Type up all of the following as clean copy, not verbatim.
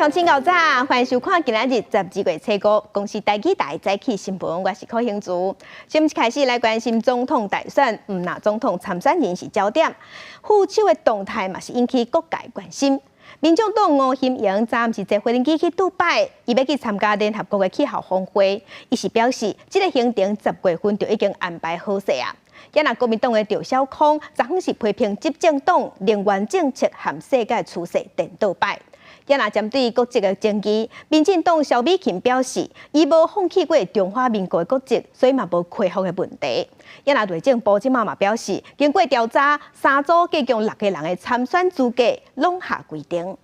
鄉親𠢕早，歡迎收看今仔日12月初五公視台語台早起新聞，我是柯興慈。先開始來關心總統大選，毋但總統參選人是焦點，副手的動態嘛是引起各界關心。民眾黨吳欣盈昨暗時坐飛機去杜拜，伊欲去參加聯合國的氣候峰會。伊是表示，這个行程10月份就已經安排好勢啊。也若國民黨的趙小康，昨昏是批評執政黨能源政策和世界趨勢顛倒擺。也若針對國籍的爭議，民進黨蕭美琴表示，伊無放棄過中華民國的國籍，所以嘛無恢復的問題。也若內政部這馬嘛表示，經過調查，三組計共六個人的參選資格攏合規定。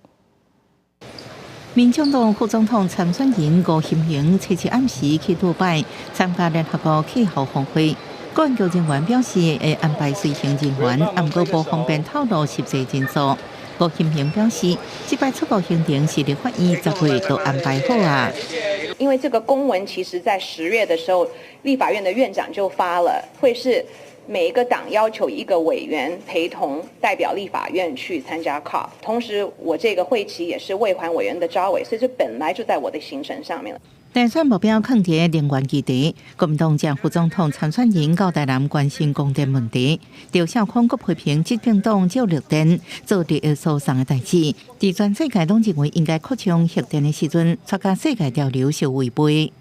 民進黨副總統參選人吳欣盈，星期暗時去杜拜參加聯合國氣候峰會。國安局人員表示會安排隨行人員，毋過無方便透露實際人數。吳欣盈表示，這擺出國行程是立法院10月就安排好啊。因為這個公文其實在10月的時候，立法院的院長就發了，會是每一個黨要求一個委員陪同代表立法院去參加 COP。同時，我這個會期也是衛環委員的召委，所以這本來就在我的行程上面了。大選目標囥佇能源議題，國民黨前副總統參選人到台南關心供電問題，趙少康閣批評執政黨借綠電做利益輸送的代誌，佇全世界攏認為應該擴張核電的時陣，卻佮世界潮流相違背。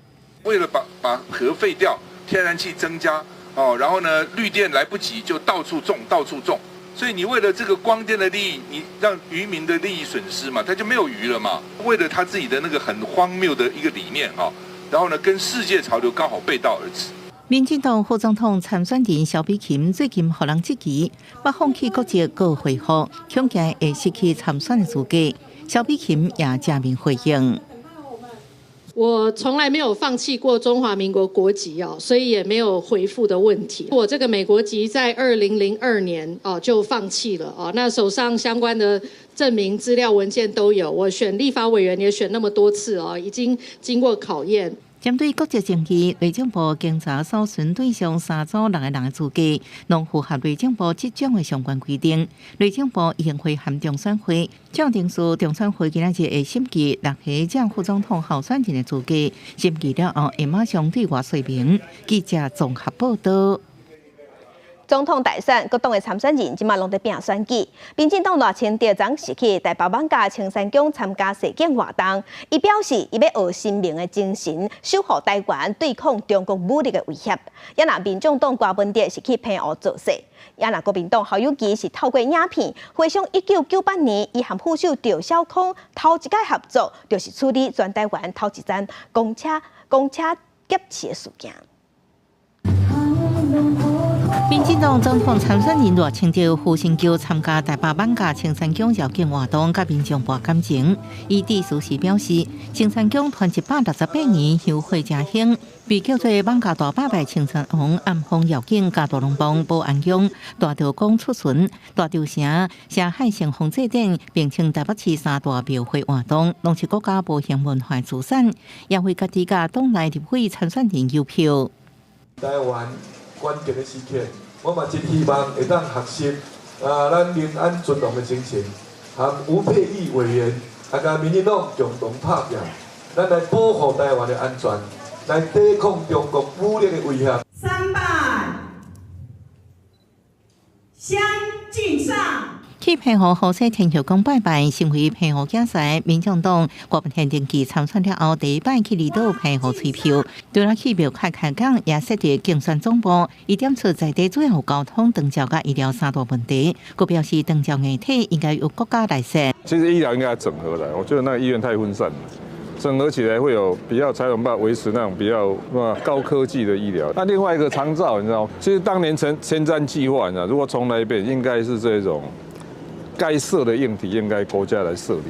為了把核廢掉，天然氣增加，哦，然後呢，綠電來不及就到處種，到處種，所以你為了這個光電的利益，你讓漁民的利益損失嘛，他就沒有魚了嘛。為了他自己的那個很荒謬的一個理念哈，然後呢，跟世界潮流剛好背道而馳。民進黨副總統參選人蕭美琴最近予人質疑，欲放棄國籍閣恢復，恐驚會失去參選的資格。蕭美琴也正面回應。我從來沒有放棄過中華民國國籍哦，所以也沒有恢復的問題。我這個美國籍在2002年哦就放棄了哦，那手上相關的證明資料文件都有。我選立法委員也選那麼多次哦，已經經過考驗。針對國籍爭議，內政部經查搜尋對象三組六個人的資格，攏符合內政部職掌的相關規定。內政部已經會函中選會，照程序，中選會今仔日會審議六個正副總統候選人的資格，審議了後會馬上對外說明。記者綜合報道。總統大選，各黨的參選人這馬攏佇拚選舉。民進黨賴清德昨時去台北艋舺青山宮參加示警活動，伊表示伊欲學神明的精神，守護台灣，對抗中國武力的威脅。也若民眾黨柯文哲是去澎湖造勢，也若國民黨侯友宜是透過影片回想1998年，伊和副手趙小康頭一擺合作，就是處理全台灣頭一樁公車劫持的事件。民進黨總統參選人賴清德赴新橋參加台北艋舺青山宮繞境活動，佮民眾博感情。伊致辭時表示，青山宮傳168年香火誠興，被叫做艋舺大拜拜青山王、暗風繞境、佮大龍椪、保安宮、大道公出巡、大稻埕、霞海城隍祭典，並稱台北市三大廟會活動，攏是國家無形文化資產，也為家己佮黨內立委參選人誘票。台灣關鍵的時刻，我嘛真希望會當學習啊，咱寧安尊龍的精神，和吳沛憶委員啊，佮民進黨共同拍拚，咱來保護台灣的安全，來抵抗中國武力的威脅。三拜，香敬上。去澎湖雨西天后宮拜拜，成為澎湖囝婿。民眾黨郭文憲登記參選了後，第一擺去離島澎湖催票，除了去廟開開講，也設立競選總部。伊點出在地主要有交通、長照佮醫療三大問題，閣表示長照硬體應該由國家來設。其實醫療應該要整合的，我覺得那個醫院太分散了，整合起來會有比較才有辦法維持那種比較高科技的醫療。那另外一個長照，你知道，其實當年前瞻計劃，你知道，如果重來一遍，應該是這種。該設的硬體應該國家來設立。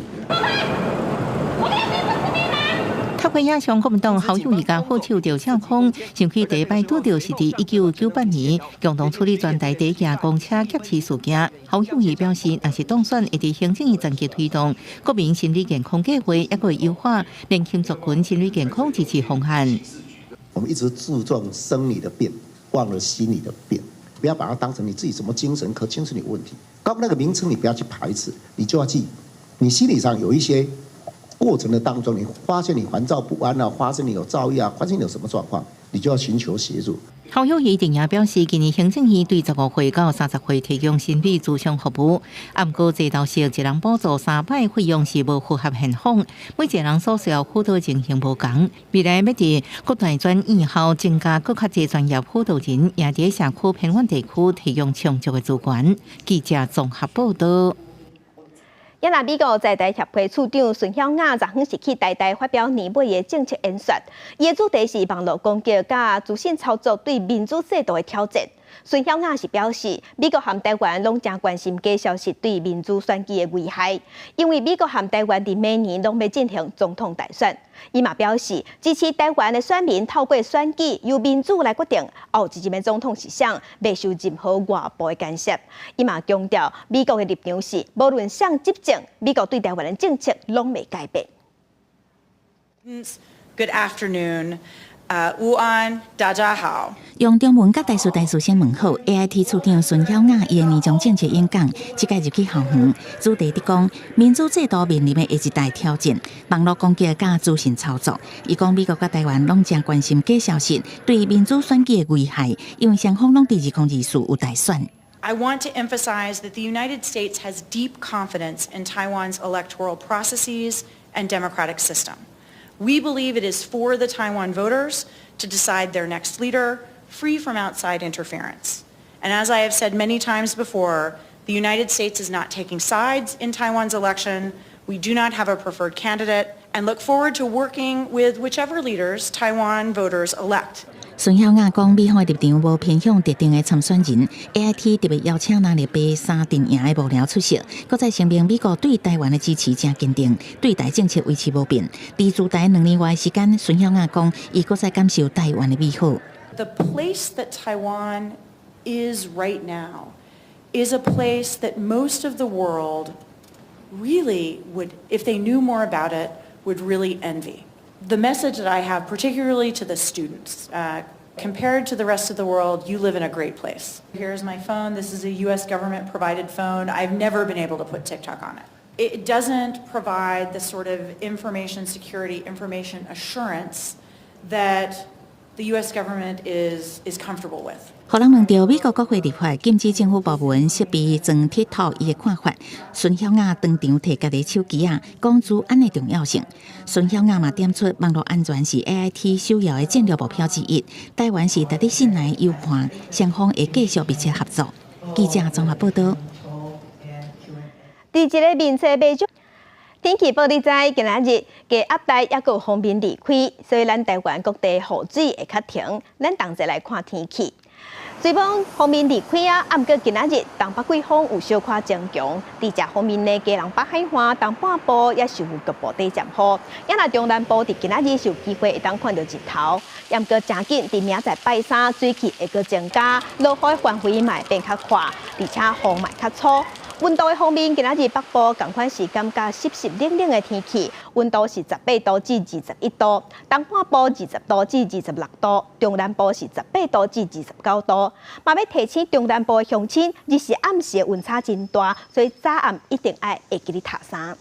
透過影像，國民黨侯友宜佮副手趙少康，想起第一擺拄著是佇1998年，共同處理全台第一件公車劫持事件。侯友宜表示，若是當選，會佇行政院全力推動國民心理健康計劃，抑閣會優化年輕族群心理健康支持方案。我們一直注重生理的病，忘了心理的病。不要把它當成你自己什麼精神科、精神有問題。剛那個名稱你不要去排斥，你就要記，你心理上有一些過程的當中，你發現你煩躁不安啊，發現你有躁鬱啊，發現你有什麼狀況，你就要尋求協助。侯友宜定也表示，今年行政院對15歲到30歲提供心理諮商服務，啊，毋過制度上一人補助三擺費用是無符合現況，每一個人所需要輔導情形無仝。未來欲佇各大專院校增加閣較濟專業輔導人，也佇社區偏遠地區提供充足的資源。記者綜合報道。也若美國在台協會處長孫曉雅，昨昏是去台大發表年尾的政策演說，伊的主題是網路攻擊佮資訊操作對民主制度的挑戰。孫曉雅是表示，美國和台灣攏誠關心假消息對民主選舉的危害，因為美國和台灣佇每年攏欲進行總統大選。伊嘛表示，支持台灣的選民透過選舉由民主來決定後一任的總統是誰，袂受任何外部的干涉。伊嘛強調，美國的立場是，無論誰執政，美國對台灣的政策攏袂改變。 Good afternoon. 午安，大家好。用中文佮台語台語先問好，AIT 處長孫曉雅伊的年終政策演講，這屆入去校園，主題佇講民主制度面臨的下一代挑戰，網路攻擊佮資訊操作。伊講美國佮台灣攏誠關心假消息對民主選舉的危害，因為雙方攏佇2024有大選。 I want to emphasize that the United States has deep confidence in Taiwan's electoral processes and democratic system. We believe it is for the Taiwan voters to decide their next leader, free from outside interference. And as I have said many times before, the United States is not taking sides in Taiwan's election. We do not have a preferred candidate and look forward to working with whichever leaders Taiwan voters elect. 孫曉雅講，美方的立場無偏向特定的參選人，AIT 特別邀請藍綠白三陣營的幕僚出席，閣再聲明美國對台灣的支持誠堅定，對台政策維持無變。佇駐台2年外時間，孫曉雅講，伊閣再感受台灣的美好。 The place that Taiwan is right now is a place that most of the world really would, if they knew more about it, would really envy. The message that I have, particularly to the students, compared to the rest of the world, you live in a great place. Here's my phone. This is a U.S. government provided phone. I've never been able to put TikTok on it. It doesn't provide the sort of information security, information assurance that the U.S. government is comfortable with. 予人問著美國國會立法禁止政府部門設備裝 TikTok 伊的看法，孫曉雅當場提家己手機仔，講資安的重要性。孫曉雅嘛點出網路安全是 AIT 首要的戰略目標之一，台灣是值得信賴的友伴，雙方會繼續密切合作。記者綜合報道。佇一个面冊賣獎。天氣報你知，今仔日低壓帶猶閣有鋒面離開，所以咱台灣各地雨水會較停。咱同齊來看天氣。雖罔鋒面離開啊，毋過今仔日東北季風有小可增強，佇這方面呢，基隆北海岸東半部也是有局部短暫雨。也若中南部佇今仔日是有機會會當看著日頭，毋過誠緊佇明仔載拜三水汽會閣增加，落雨的範圍嘛會變較闊，而且風嘛較粗。溫度的方面，今仔日北部仝款是感覺濕濕冷冷的天氣，溫度是18度至21度；東半部20度至26度，中南部是18度至29度。嘛欲提醒中南部的鄉親，日時暗時的溫差真大，所以早暗一定愛會記得疊衫。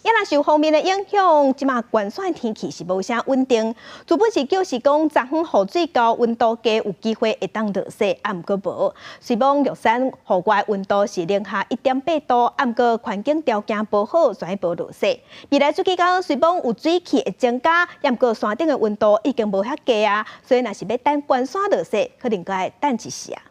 也若受鋒面的影響，這馬關山天氣是無啥穩定。原本是叫是講，昨昏雨水高，溫度低，有機會會當落雪，啊毋過無。雖罔玉山戶外溫度是零下1.8度，啊毋過環境條件無好，所以無落雪。未來這幾工雖罔有水汽會增加，毋過山頂的溫度已經無遐低啊，所以若是欲等關山落雪，可能閣愛等一時啊。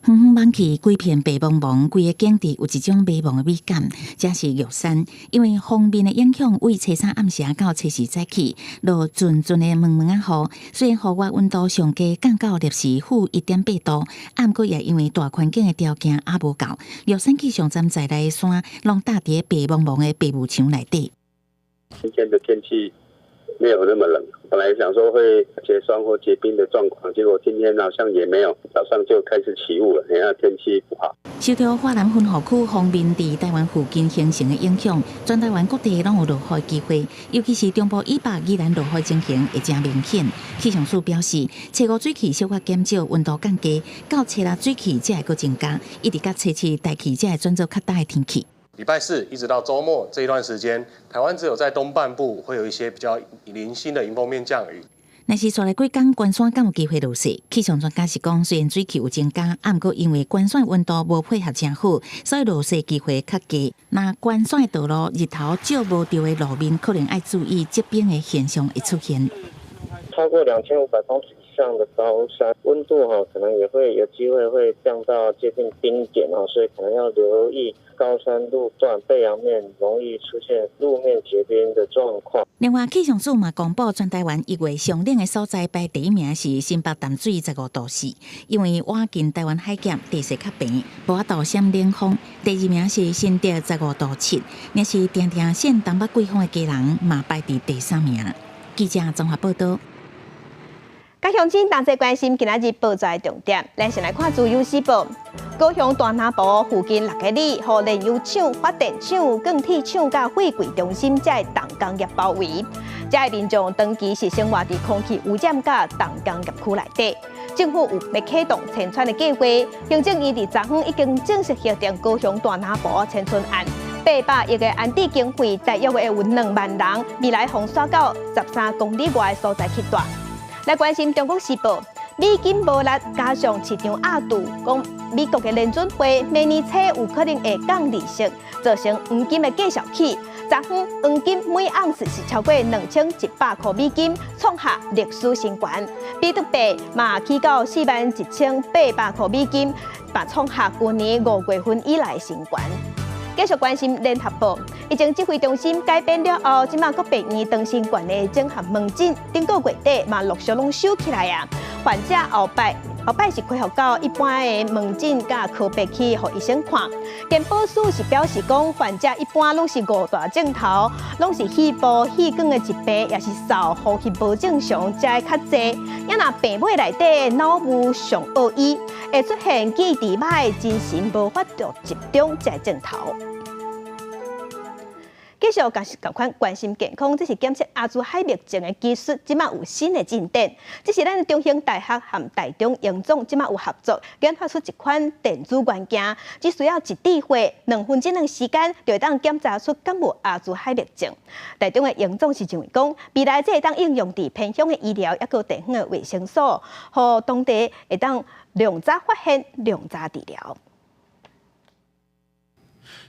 遠遠望去，規片白茫茫，規个景致有一種迷濛的美感。這是玉山，因為鋒面的影響，為初三暗時到初四早起，落陣陣的毛毛仔雨。雖然戶外溫度上低降到攝氏-1.8度，毋過也因為大環境的條件猶無夠，玉山氣象站在內的山攏罩佇白茫茫的白霧牆內底。今天的天氣沒有那麼冷，本來想說會結霜或結冰的狀況，結果今天好像也沒有，早上就開始起霧了，等下天氣不好。受著華南雲雨區鋒面佇台灣附近形成的影響，全台灣各地攏有落雨機會，尤其是中部以北宜蘭落雨情形會誠明顯。氣象署表示，初五水汽小可減少，溫度降低，到初六水汽才會閣增加，一直到初七大氣才會轉做較焦的天氣。禮拜四一直到週末這一段時間，台灣只有在東半部會有一些比較零星的迎風面降雨。若是紲來幾工關山敢有機會落雪？氣象專家是講，雖然水汽有增加，啊，毋過因為關山溫度無配合誠好，所以落雪機會較低。若關山的道路日頭照無著的路面，可能愛注意結冰的現象會出現。超過2500公尺以上的高山，溫度哈可能也會有機會會降到接近冰點哦，所以可能要留意高山路段背陽面容易出現路面結冰的狀況。另外，氣象署嘛公布，全台灣1月上冷的所在排第一名是新北淡水15度4，因為倚近台灣海峽，地勢較平，無法度閃冷風。第二名是新竹15度7，若是定定縣東北季風的基隆嘛排佇第三名。記者綜合報道。佮鄉親同齊關心今仔日報紙的重點，咱先來看《自由時報》。高雄大拿埔附近6个里，予煉油廠、發電廠、鋼鐵廠佮貨櫃中心這个重工業包圍，這个民眾長期是生活佇空氣污染佮重工業區內底。政府有欲啟動遷村的計劃，行政院佇昨昏已經正式核定高雄大拿埔遷村案，800億的安置經費，大約會有2萬人未來予徙到13公里外的所在去蹛。來關心《中國時報》，美金無力，加上市場押注，講美國的聯準會明年初有可能會降利息，造成黃金的繼續起。昨昏黃金每盎司是超過2100塊美金，創下歷史新高。比特幣嘛起到41,800塊美金，嘛創下舊年5月份以來新高。繼續關心聯合報，疫情指揮中心改編了後，這馬各病院長新冠的整合門診，頂個月底嘛陸續攏收起來啊。患者後擺後擺是恢復到一般的門診佮科別去予醫生看。健保署是表示講，患者一般攏是五大症頭，攏是肺部、氣管的疾病，抑是嗽呼吸無正常，才會較濟。啊若病尾內底腦霧上惡醫，會出現記憶䆀、精神無法度集中這个症頭。繼續共共款關心健康，這是檢測阿茲海默症的技術，這馬有新的進展。這是咱中興大學和台中榮總這馬有合作，研發出一款電子元件，只需要一滴血，2分鐘的時間，就會當檢查出敢有阿茲海默症。台中的榮總是認為講，未來這會當應用佇偏鄉的醫療，抑閣地方的衛生所，予當地會當量早發現、量早治療。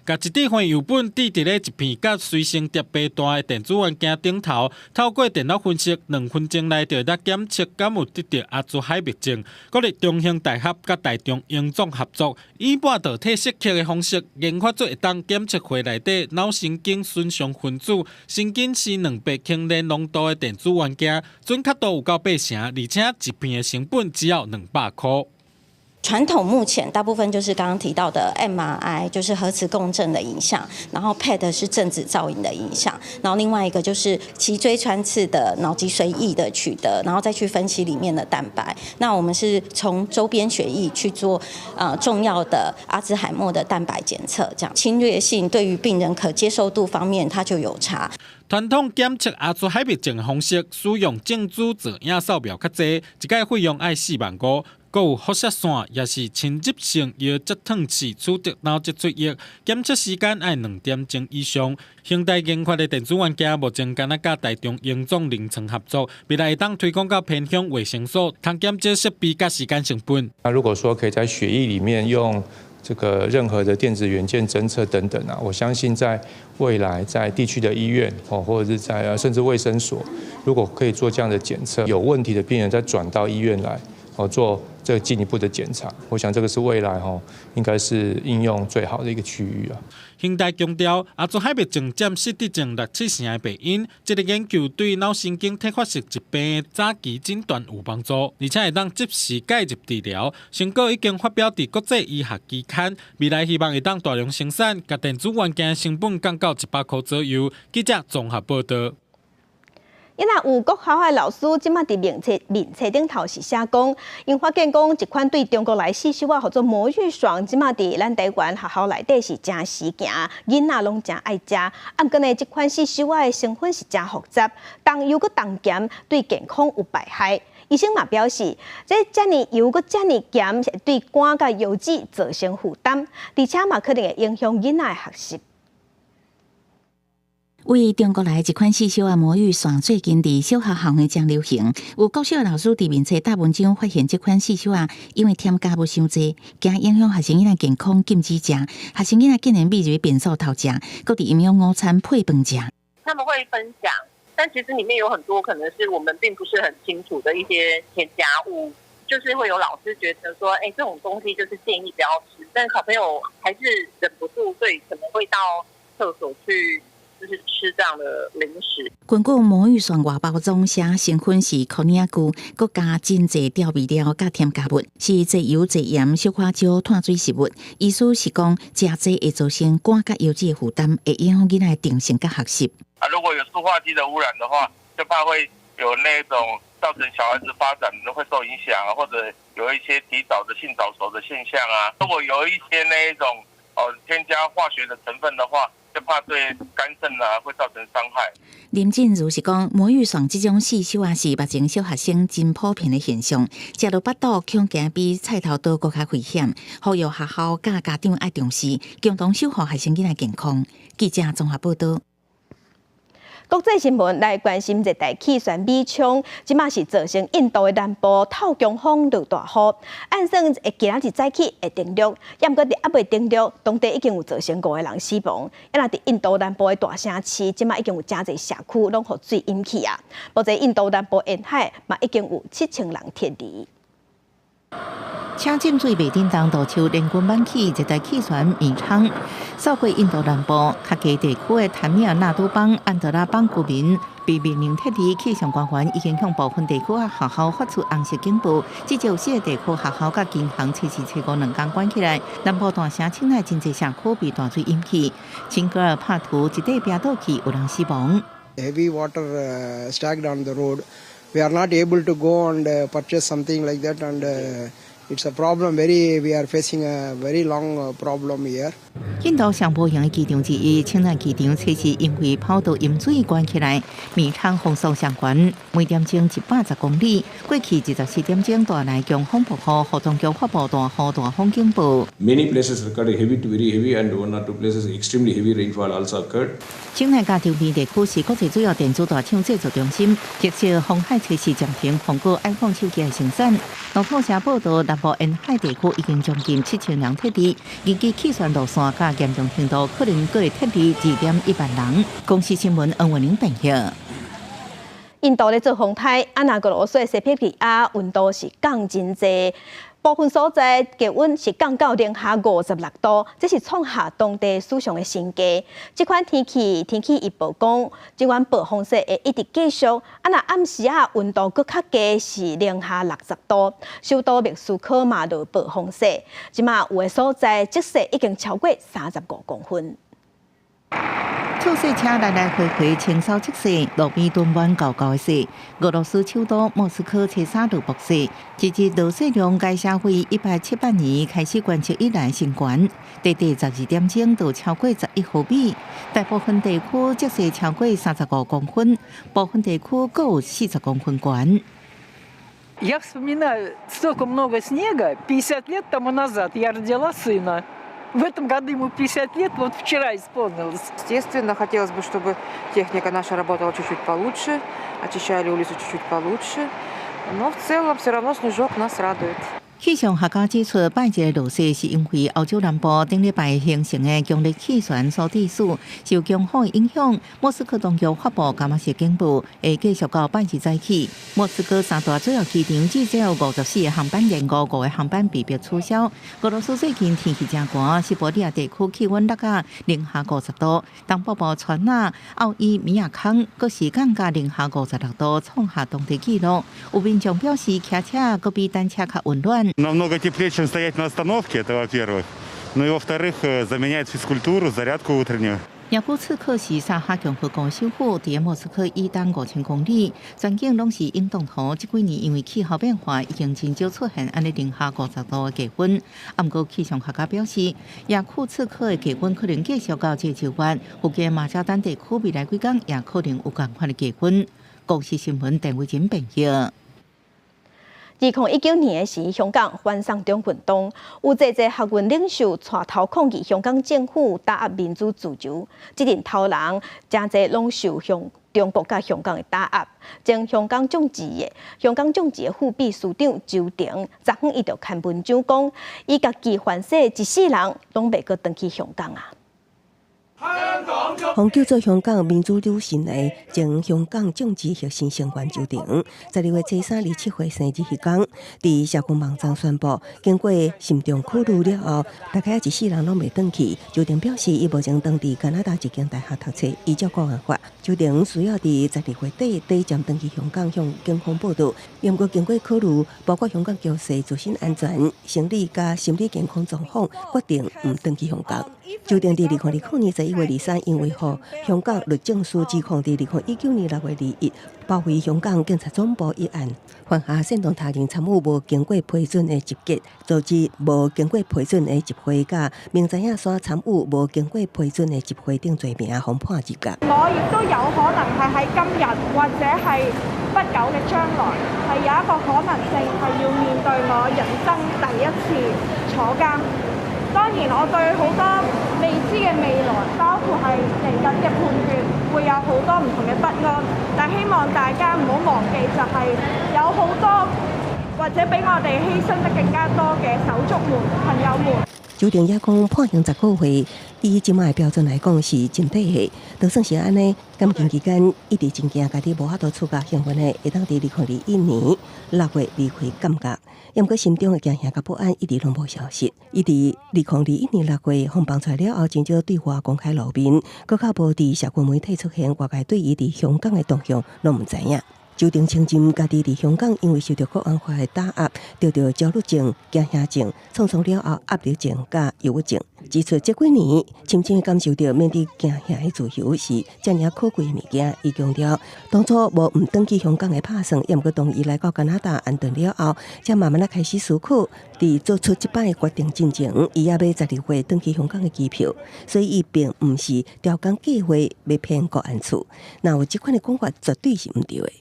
共一滴血樣本置佇咧一片佮隨身碟白大的電子元件頂頭，透過電腦分析，2分鐘內就會當檢測敢有得著阿茲海默症。國立中興大學佮台中榮總合作，以半導體蝕刻的方式研發出會當檢測血內底腦神經損傷分子、神經酰兩白氫鏈濃度的電子元件，準確度有到八成，而且一片的成本只要200塊。傳統目前大部分就是剛剛提到的 MRI，就是核磁共振的影像，然後 PET 是正子造影的影像，然後另外一個就是脊椎穿刺的腦脊髓液的取得，然後再去分析裡面的蛋白。那我們是從周邊血液去做重要的阿茲海默的蛋白檢測，這樣侵略性對於病人可接受度方面，它就有差。傳統檢測阿茲海默症的方式，使用正子造影掃描較濟，一擺費用愛4萬5。閣有輻射線，抑是侵入性腰脊穿刺取得腦脊髓液，檢測時間愛2點鐘以上。興大研發的電子元件，目前干焦佮台中榮總臨床合作，未來會當推廣到偏鄉衛生所，通減少設備佮時間成本。那如果說可以在血液裡面用這個任何的電子元件偵測等等啊，我相信在未來在地區的醫院哦，或者是在甚至衛生所，如果可以做這樣的檢測，有問題的病人再轉到醫院來哦做這個進一步的檢查，我想這個是未來吼應該是應用最好的一個區域啊。興大強調，阿茲海默症佔失智症六七成的病因，這個研究對腦神經退化性疾病的早期診斷有幫助，而且會當及時介入治療。成果已經發表佇國際醫學期刊，未來希望會當大量生產，共電子元件成本降到100塊左右。記者綜合報道。伊若有國校的老師，這馬佇面冊面冊頂頭是寫講，𪜶發現講一款對中國來市售仔，號做魔芋爽，這馬佇咱台灣學校內底是誠時行，囡仔攏誠愛食。啊，毋過呢，這款市售仔的成分是誠複雜，重油閣重鹹，對健康有敗害。醫生嘛表示，這遮爾油閣遮爾鹹，對肝佮腰子造成負擔，而且嘛可能會影響囡仔的學習。為中國來一款細小仔魔芋爽，最近佇小學校園誠流行。有國小老師佇面冊大文章發現，這款細小仔因為添加物傷濟，驚影響學生囡仔健康，禁止食。學生囡仔竟然秘佇便所偷食，閣佇營養午餐配飯食。他們會分享，但其實裡面有很多可能是我們並不是很清楚的一些添加物，就是會有老師覺得說，欸，這種東西就是建議不要吃，但小朋友還是忍不住，所以可能會到廁所去。就是吃這樣的零食。根據魔芋爽外包裝寫成分是可爾龜，閣加真濟調味料佮添加物，是濟油濟鹽、小可少碳水食物。意思是講，食濟會造成肝佮腰子的負擔，會影響囡仔的定性佮學習。啊，如果有塑化劑的污染的話，就怕會有那種造成小孩子發展都會受影響啊，或者有一些提早的性早熟的現象啊。如果有一些那一種哦添加化學的成分的話，就怕對肝腎啊會造成傷害。林靜如是講，魔芋爽這種細小仔是目前小學生真普遍的現象，食著腹肚恐驚比菜頭刀閣較危險，呼籲學校佮家長愛重視，共同守護學生囡仔健康。記者綜合報道。國際新聞來關心熱帶氣旋米倉，這馬是造成印度的南部透強風落大雨，按算會今仔日早起會登陸，毋過佇猶未登陸，當地已經有造成五個人死亡。啊，若佇印度南部的大城市，這馬已經有誠濟社區攏予水淹去啊！目前印度南部沿海嘛已經有7000人撤離。車浸水袂振動，路樹連根挽起，熱帶氣旋米倉掃過印度南部較低地區的坦米爾納都邦、安德拉邦居民被命令撤離。氣象官員已經向部分地區的學校發出紅色警報，至少四個地區學校佮銀行初四、初五兩工關起來。南部大城清奈真濟社區被大水淹去，青格爾帕圖一塊壁倒去，有人死亡。 Heavy water stacked on the road. We are not able to go and purchase something like that, and it's a problem. Very, we are facing a very long problem here. 印度上無閒的機場之一，清奈機場測試因為跑道淹水關起來，米倉風速上懸，每點鐘110公里。過去24點鐘帶來強風暴雨，雨當局發布大雨大風警報。 Many places recorded heavy to very heavy and one or two places extremely heavy rainfall also occurred. 清奈佮周邊地區是國際主要電子大廠製造中心，特色紅海測試暫停蘋果 iPhone 手機的生產。路透社報道，南部沿海地區已經將近7000人撤離，根據氣旋路線佮嚴重程度，可能閣會撤離2.1萬人。公視新聞恩文玲編譯。印度咧做風颱，啊若閣落雪西伯利亞溫度是降真濟，部分所在氣溫是降到零下56度，這是創下當地史上的新低。這款天氣天氣預報講，這款暴風雪會一直繼續。啊若暗時仔溫度閣較低是零下60度，首都莫斯科嘛落暴風雪。這馬有的所在積雪已經超過35公分。掃雪車來來回回清掃積雪，路邊堆滿厚厚的雪。俄羅斯首都莫斯科初三落暴雪，一日落雪量該社會1878年開始觀測以來新高，短短12點鐘就超過11毫米，大部分地區積雪超過35公分，部分地區閣有40公分高。 Я вспоминаю, столько много снега. 50 лет тому назад я родила сына. В этом году ему 50 лет, вот вчера исполнилось. Естественно, хотелось бы, чтобы техника наша работала чуть-чуть получше, очищали улицу чуть-чуть получше. Но в целом все равно снежок нас радует. 氣象學家指出，拜日的落雪是因為歐洲南部頂禮拜形成的強烈氣旋所致使，受強風影響，莫斯科當局發布伽馬式警報，會繼續到拜日早起。莫斯科三大主要機場至少有54個航班延誤，五個航班被迫取消。俄羅斯最近天氣誠寒，西伯利亞地區氣溫落到零下50度，東北部川那奧伊米亞康閣是降到零下56度，創下當地紀錄。有民眾表示，騎車閣比單車較溫暖。 Намного теплее, чем стоять на остановке, это во-первых. Ну и во-вторых, заменяет физкультуру, зарядку утреннюю. 雅庫茨克是薩哈共和國首府，佇莫斯科以東5000公里，全境攏是永凍土。這幾年因為氣候變化，已經真少出現按呢零下50度的低溫。毋過氣象學家表示，雅庫茨克的低溫可能繼續到這週月，附近馬加丹地區未來幾工也可能有仝款的低溫。公視新聞鄧偉珍編譯。2019年時，香港反送中運動，有濟濟學運領袖帶頭抗議香港政府打壓民主自由，這陣頭人誠濟攏受香中國佮香港的打壓。前香港眾志的副秘書長周庭，昨昏伊就刊文章講，伊家己凡世一世人攏袂閣轉去香港啊。予叫做香港民主女神的前香港眾志核心成員周庭，12月初三27歲生日彼工，佇社群網站宣布，經過慎重考慮了後，大概一世人攏袂轉去。周庭表示，伊目前當佇加拿大一間大學讀冊，依照國安法，周庭需要佇12月底短暫轉去香港向警方報到。毋過經過考慮，包括香港局勢、自身安全、生理佮心理健康狀況，決定毋轉去香港。周庭佇2020年11月23，因為予香港律政司指控，佇2019年6月21包圍香港警察總部一案，犯下煽動他人參與無經過批准的集結、組織無經過批准的集會、佮明知影山參與無經過批准的集會等罪名，予判入獄。我亦都有可能係喺今日或者係不久嘅將來，係有一個可能性係要面對我人生第一次坐監。當然，我對好多未知嘅未來，包括係嚟緊嘅判決，會有好多唔同嘅不安。但希望大家唔好忘記，就係有好多或者比我哋犧牲得更加多嘅手足們、朋友們。周庭也講判刑10個月，以這擺的標準來講是真短的。就算是按呢，監禁期間一直真驚家己無法度出獄，幸運的會當佇2021年6月離開監獄。毋過心中的驚嚇佮不安一直攏無消失。伊佇2021年6月放放出來了後，真少對外公開露面，閣較無佇社群媒體出現，外界對伊佇香港的動向攏毋知影。周庭承認家己佇香港因為受著國安法的打壓，得著焦慮症、驚嚇症、創傷了後壓力症佮憂鬱症。指出這幾年深深感受著免佇驚嚇的自由是遮爾可貴的物件。伊強調，當初無毋轉去香港的拍算，抑毋過當伊來到加拿大安頓了後，才慢慢仔開始思考，佇做出這擺的決定進前，伊猶買12月轉去香港的機票，所以伊並毋是調工計劃欲騙國安處。若有這款的講法，絕對是毋對的。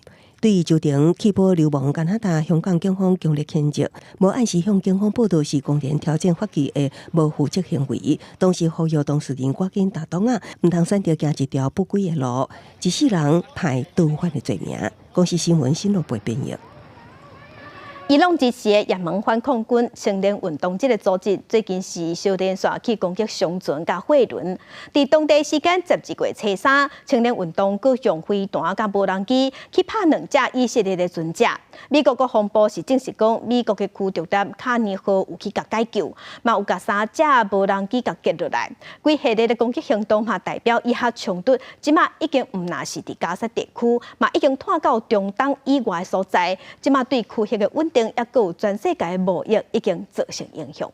對於周庭棄保流亡加拿大，香港警方強烈譴責，無按時向警方報到是公然挑戰法紀的無負責行為。同時呼籲當事人趕緊踏擋仔，毋通選擇行一條不歸的路，一世人歹倒反的罪名。公視新聞新羅貝編譯。伊朗支持的也門反抗軍青年運動這个組織最近是相連續去攻擊商船佮貨輪。佇當地時間12月初三，青年運動閣用飛彈佮無人機去拍兩隻以色列的船隻。美國國防部是證實講，美國的驅逐艦卡尼號有去共解救，嘛有共三隻無人機共擊落來。規系列的攻擊行動嘛，代表以哈衝突這馬已經毋若是佇加薩地區，嘛已經拖到中東以外的所在。這馬對區域的穩定，抑閣有全世界的貿易已經造成影響。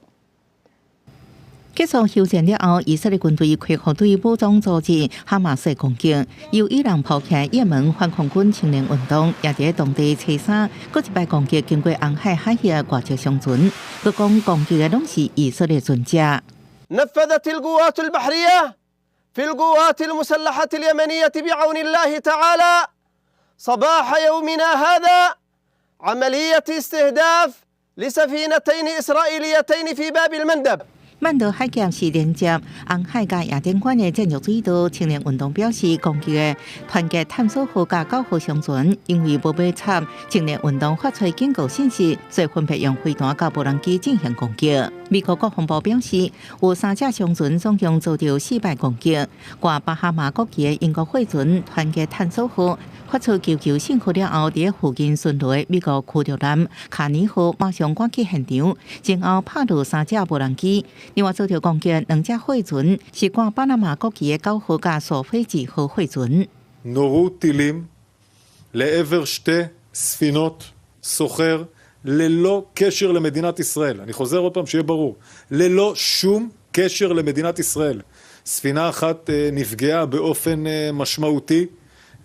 結束休戰了後，以色列軍隊恢復對武裝組織哈馬斯攻擊，由伊朗拋棄也門反抗軍青年運動，也佇當地初三，閣一擺攻擊經過紅海海峽外籍商船，閣講攻擊的攏是以色列船隻。 نفذت القوات البحرية في القوات المسلحة اليمنية بعون الله تعالى صباح يومنا هذا عملية استهداف لسفينتين إسرائيليتين في باب المندب。曼德海峽是連接紅海佮亞丁灣的戰略水道。青年運動表示，攻擊的團結探索號佮9號商船，因為無欲插青年運動發出警告信息，所以分別用飛彈佮無人機進行攻擊。美國國防部表示，有三隻商船總共遭著四擺攻擊。掛巴哈馬國旗的英國貨船團結探索號發出求救信號了後，佇附近巡邏的美國驅逐艦卡尼號馬上趕去現場，然後拍落三隻無人機。另外遭著攻擊兩隻貨船是掛巴拿馬國旗的9號佮索菲治號貨船。 נורו טילים לעבר שתי ספינות סוחר ללא קשר למדינת ישראל. אני חוזר עוד פעם שיהיה ברור, ללא שום קשר למדינת ישראל. ספינה אחת נפגעה באופן משמעותי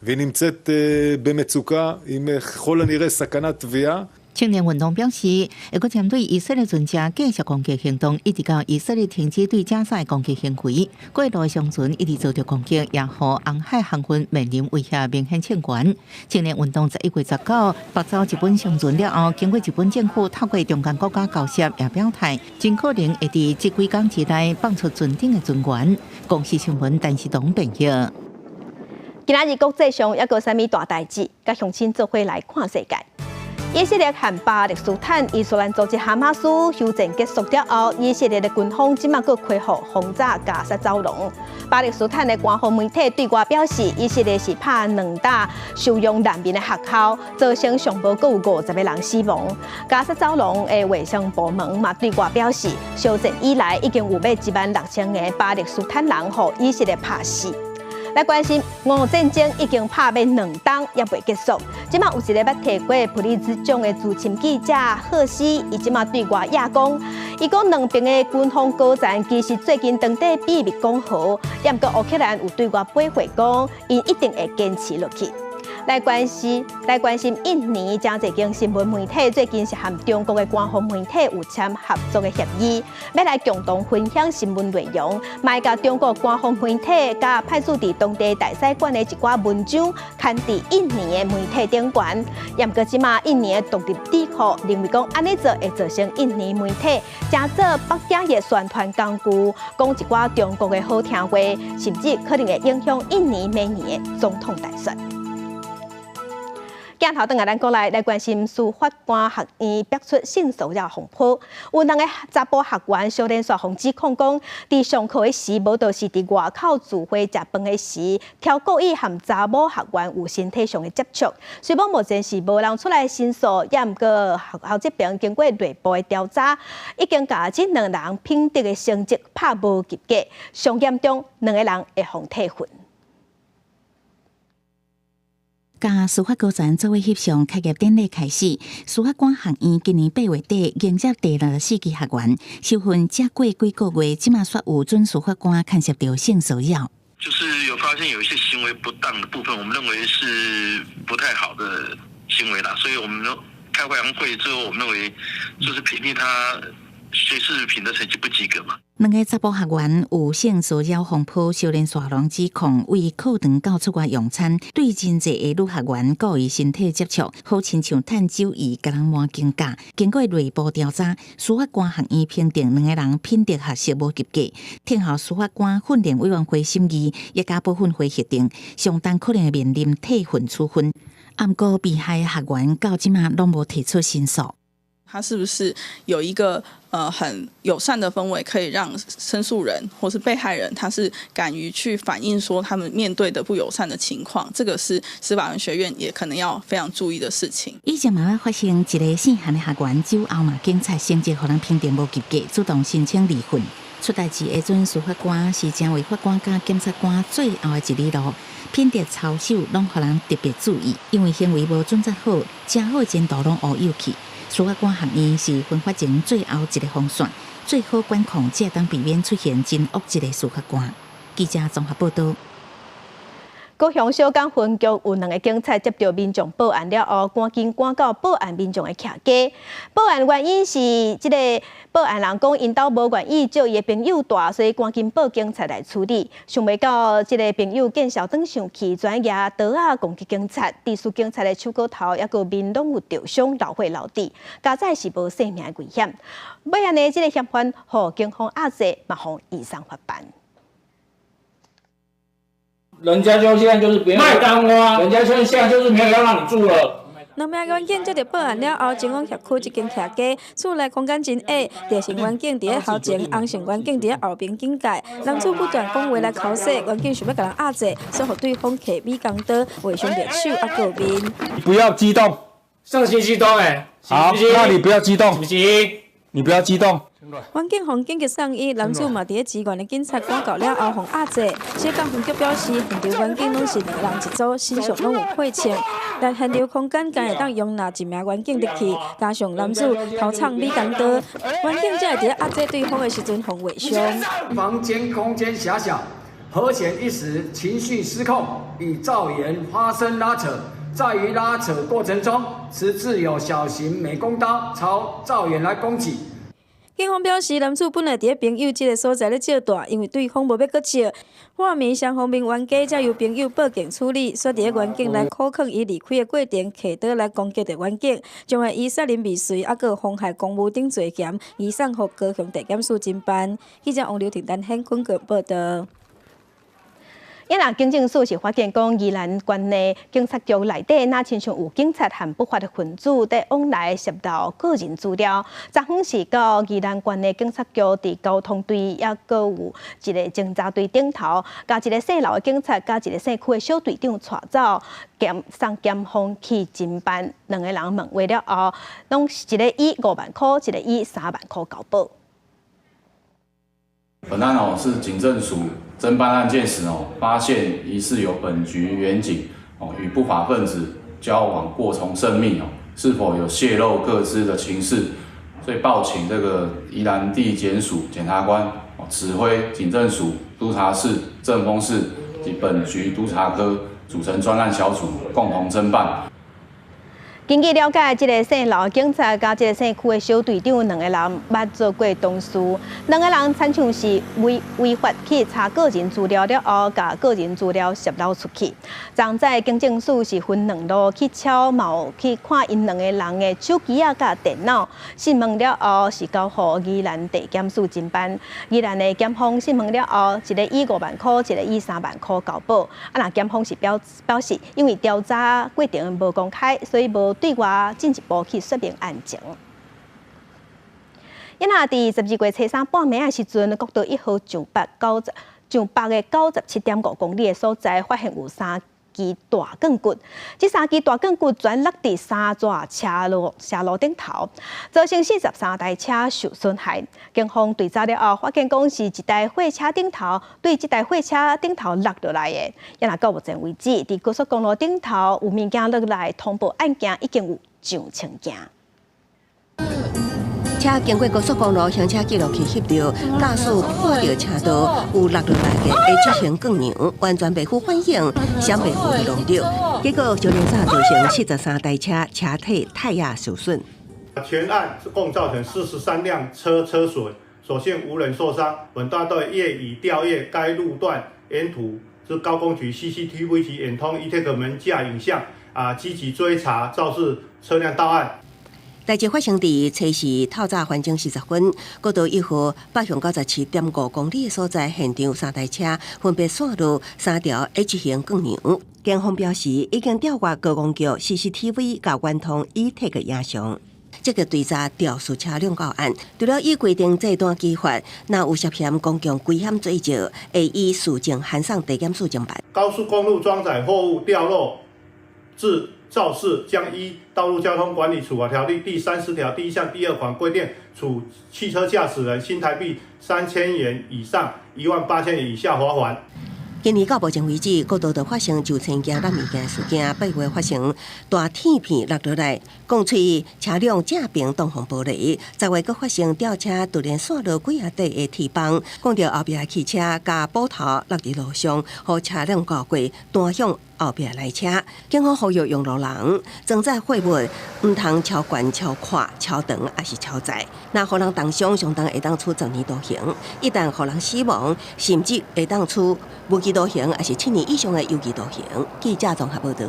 והיא נמצאת במצוקה עם ככל הנראה סכנת טביעה. 青年運動表示，會閣針對以色列船隻繼續攻擊行動，一直到以色列停止對加沙的攻擊行為。過路的商船一直遭著攻擊，也予紅海航運面臨威脅明顯升懸。青年運動11月19縛走日本商船了後，經過日本政府透過中間國家交涉，也表態，真可能會佇這幾工之內放出船頂的船員。公視新聞陳世東編譯。今仔日國際上猶閣有啥物大代誌？佮鄉親做伙來看世界。以色列和巴勒斯坦伊斯蘭組織哈馬斯休戰結束了後，以色列的軍方這馬閣開火轟炸加薩走廊。巴勒斯坦的官方媒體對外表示，以色列是拍兩搭收容難民的學校，造成上無閣有50個人死亡。加薩走廊的衛生部門嘛對外表示，休戰以來已經有欲1萬6千個巴勒斯坦人予以色列拍死。來關心，俄烏戰爭已經拍欲2冬，猶未結束。這馬有一个捌提過普利茲獎的資深記者赫西，伊這馬對外也講，伊講兩邊的軍方高層其實最近當地秘密講和，也毋過烏克蘭有對外保證講，𪜶一定會堅持落去。來關心印尼誠濟間新聞媒體最近是和中國的官方媒體有簽合作的協議，欲來共同分享新聞內容，嘛會共中國官方媒體佮派駐佇當地大使館的一寡文章，刊佇印尼的媒體頂懸。也毋過這馬印尼的獨立智庫認為講，按呢做會造成印尼媒體成做北京的宣傳工具，講一寡中國的好聽話，甚至可能會影響印尼明年的總統大選。鏡頭轉來咱國內來關心司法官學院爆出性騷擾風波，有兩个查埔學員小連續予指控講，佇上課的時，無就是佇外口聚會食飯的時，超故意和查某學員有身體上的接觸。雖罔目前是無人出來申訴，也毋過學校這邊經過內部的調查，已經共這兩人品德的成績拍無及格，上嚴重兩个人會予退訓。佮司法高層做伙翕相開業典禮開始，司法官學院今年8月底迎接第64期學員，受訓才過幾個月，這馬煞有準司法官牽涉著性騷擾。就是有發現有一些行為不當的部分，我們認為是不太好的行為啦，所以我們開完會之後，我們認為就是評定他學士品德成績不及格嘛。兩个查埔學員有性騷擾風波，相連紲予指控，為課堂到出外用餐，對真濟个女學員故意身體接觸，好親像趁酒意共人摸肩胛。經過內部調查，司法官學院評定兩个人品德學識無及格，聽候司法官訓練委員會審議，也佮保訓會核定，上重可能會面臨退訓處分。毋過被害學員到這馬攏無提出申訴。他是不是有一個很友善的氛圍，可以讓申訴人或是被害人，他是敢於去反映說他們面對的不友善的情況，這個是司法學院也可能要非常注意的事情。以前嘛捌發生一个姓韓的學員，酒後嘛警察成績予人評定無及格，主動申請離訓。出代誌的準司法官是成為法官佮檢察官最後的一里路，品德操守攏予人特別注意，因為行為無準則好，誠好前途攏烏有去。司法官學院是分發前最後一个防線，最好管控，才會當避免出現真惡質的司法官。記者綜合報導。高雄小港分局有兩个警察接著民眾報案了後，趕緊趕到報案民眾的徛家。報案原因是這个報案人講，𪜶兜無願意借伊的朋友蹛，所以趕緊報警察來處理。想袂到這个朋友見笑轉生氣，轉舉刀仔攻擊警察，致使警察的手胳頭猶閣面攏有著傷，流血流滴，佳哉是無性命的危險。尾仔呢，這个嫌犯予警方押制，嘛予移送法辦。人家就現在就是別賣單啊，人家現在就是沒有要讓你住了。兩名員警接著報案了後，前往轄區一間徛家，厝內空間真狹，著姓員警佇咧頭前，翁姓員警佇咧後邊警戒。男子不斷講話來剾洗，員警想欲共人壓制，煞予對方提美工刀，劃傷著手猶閣面。不要激動，上星期動欸，好，那你不要激動，你不要激動。員警予緊急送醫，男子嘛佇咧支援的警察趕到了後，予壓制。小港分局表示，現場員警攏是兩个人一組，身上攏有配槍，但現場空間敢會當容納一名員警入去，加上男子頭藏美工刀，員警才會佇咧壓制對方的時陣予劃傷。房間空間狹小，何顯一時情緒失控，與趙言發生拉扯，在於拉扯過程中，持自有小型美工刀朝趙遠來攻擊。警方表示，男子本來佇咧朋友這个所在咧借蹛，因為對方無欲閣借，畫面雙方面冤家才由朋友報警處理，煞佇咧員警來苦勸伊離開的過程，提刀來攻擊著員警，將會以殺人未遂，猶閣妨害公務等罪嫌，移送予高雄地檢署偵辦。記者王劉婷丹顯昆報道。伊若警政署是發現講，宜蘭縣的警察局內底，若親像有警察和不法的分子佇往來洩露個人資料。昨昏是到宜蘭縣的警察局，佇交通隊抑閣有一个偵查隊頂頭，共一个姓劉的警察，佮一个姓區的小隊長帶走，檢送檢方去偵辦。兩個人問話了後，攏一个以5萬箍，一个以3萬箍交保。本案哦是警政署偵辦案件時哦，發現疑似有本局員警哦與不法分子交往過從甚密哦，是否有洩露個資的情事，所以報請這個宜蘭地檢署檢察官哦指揮警政署督察室、政風室及本局督察科組成專案小組，共同偵辦。根據了解，這个姓劉的警察佮這个姓區的小隊長兩個人捌做過同事，兩個人親像是違法去查個人資料了後，共個人資料洩露出去。昨早警政署是分兩路去抄，嘛有去看𪜶兩個人的手機仔佮電腦。訊問了後是交予宜蘭地檢署偵辦。宜蘭的檢方訊問了後，一个以5萬箍，一个以3萬箍交保。啊，若檢方是表示，因為調查過程無公開，所以無對外進一步去說明案情。𪜶若佇12月初三半暝的時陣，國道1號上北的97.5公里的所在，發現有三支大鋼骨。這三支大鋼骨全落佇三座車路頂頭，造成43台車受損害。警方追查了後，發現講是一台貨車頂頭對這台貨車頂頭落落來的。也若到目前為止，佇高速公路頂頭有物件落來通報案件已經有上千件。車經過高速公路，行車記錄器翕著，駕駛看著車道有落落來的 H 型鋼梁，完全袂赴反應，閃袂赴就撞著，結果小連煞造成43台車車體胎壓受損。全案共造成43輛車損，所幸無人受傷。本大隊業已調閱該路段沿途之高工局 CCTV 及遠通 E-TAG 門架影像，積極追查肇事車輛到案。代誌發生佇初四透早環整40分，國道1號北向97.5公里的所在，現場三台車分別竄落三條 H 型鋼梁。警方表示，已經調閱高工局 CCTV 佮遠通 E-TAG 影像，積極追查肇事車輛到案。除了依規定這段機法，若有涉嫌公共危險罪者，會依事證函送地檢署偵辦。高速公路裝載貨物掉落致肇事，將依《道路交通管理處罰條例》第30條第1項第2款規定，處汽車駕駛人新台幣3000元以上1萬8000元以下罰鍰。今年到目前為止，國道就發生上千件落物件事件，8月發生大鐵片落落來，鋼錘車輛正爿擋風玻璃；10月閣發生吊車突然竄落幾仔塊的鐵棒，講著後壁的汽車共斧頭落佇路上，予車輛過過彈向後壁來車。警方呼籲用路人裝載貨物，毋通超懸、超闊、超長，抑是超載。若予人重傷，相當會當處十年徒刑；一旦予人死亡，甚至會當處無期徒刑，抑是7年以上的有期徒刑。記者綜合報導。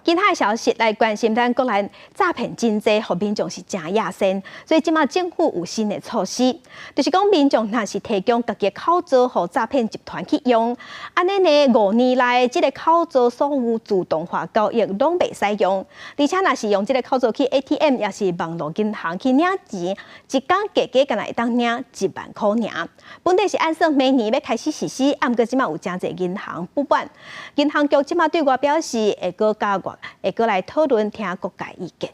其他的消息來關心，咱國內詐騙真濟，予民眾是誠野心，所以這馬政府有新的措施，就是講民眾若是提供家己口座予詐騙集團去用，按呢呢5年內這个口座所有自動化交易攏袂使用，而且若是用這个口座去 ATM，抑是網路銀行去領錢，一工加加干焦會當領1萬箍爾。本來是按算明年欲開始實施，啊，毋過這馬有誠濟銀行不滿，銀行局這馬對外表示會閣加月。會閣來討論聽各界意見。